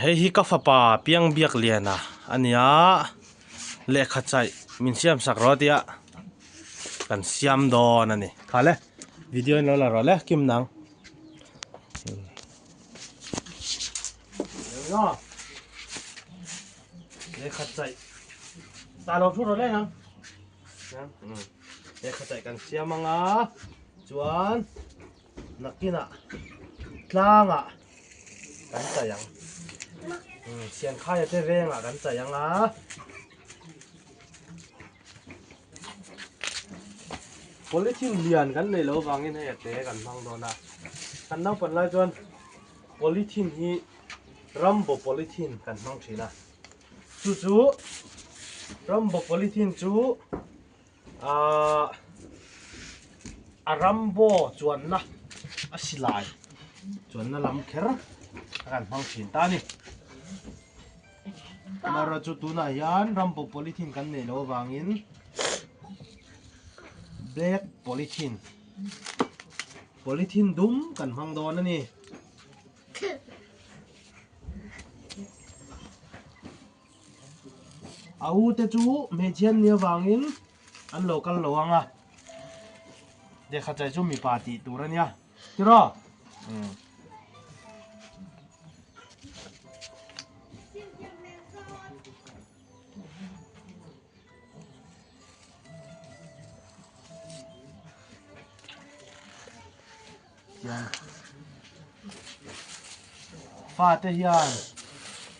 Hei hi ka fapa piang biak liana a nia lehkha chaih min siam sak rawh tia kan siam dawn a ni kha le video in lo la rawh le kim nang lehkha chaih ta lo thu rawh le nang lehkha chaih kan siam anga chuan Nakinah tlangah kan chai ang. Siankhaia te vengah kan chai ang a. Polythene lian kan neih loh avangin hei a te kan hmang dawn a. Kan naupan lai chuan polythene hi rambo polythene kan hmang thin a. Chu chu rambo polythene chu Ahh a rambo chuanna a silai chuanna lam kher a kan hmang thin ta a ni. Amaherawhchu tunah hian rambo polythene kan neih loh avangin black polythene polythene dum kan hmang dawn a ni. A u te chu hmeichhia an nih avangin an lo kal lo ang a, lehkha chai chu mipa tih tur a nia tiraw? Umm. Tiang fate hian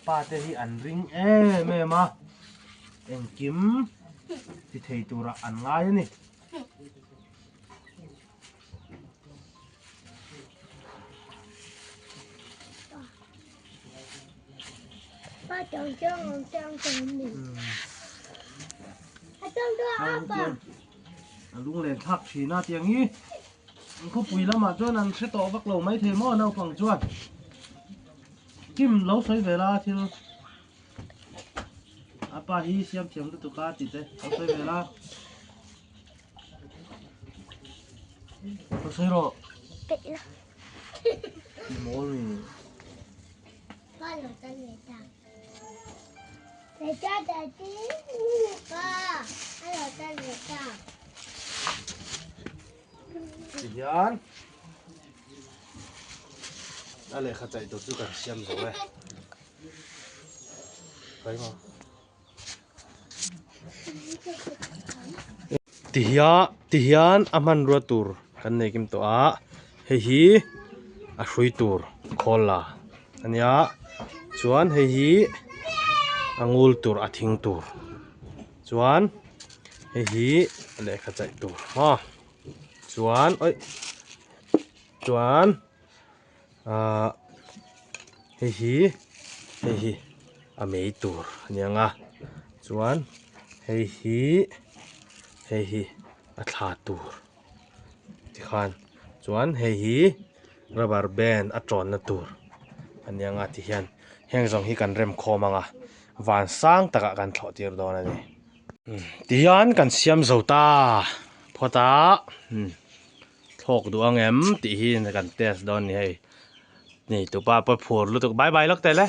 pate hi an ring em em a engkim ti thei turah an ngai a ni. A lunglen thlak thin a tiang hi. An khawpui lamah chuan an hre tawh vak lo maithei maw naupang chuan Kim lo sawi ve la thil a pa hi siam thiam lutuk a tih te lo sawi ve la lo sawi rawh Ti mawl mi Tihian a lehkha chaih tur chu kan siam zo e. Tihian tihian a hmanrua tur kan nei kim tawh a hei hi a hrui tur khawl la a nia chuan hei hi a ngul tur a thing tur chuan hei hi lehkha chaih tur maw chuan awih chuan Ahh hei hi hei hi a mei tur a ni ang a chuan hei hi hei hi a thla tur tikhan chuan hei hi rubber band a tawnna tur a ni ang a tihian heng zawng hi kan rem khawm ang a van sang takah kan thlawh tir dawn a ni tihian kan siam zo ta phawt a. Thlawk duh ang em tih hi kan test dawn a ni hei. Ni tupa pawh phur lutuk bye bye lawk teh le.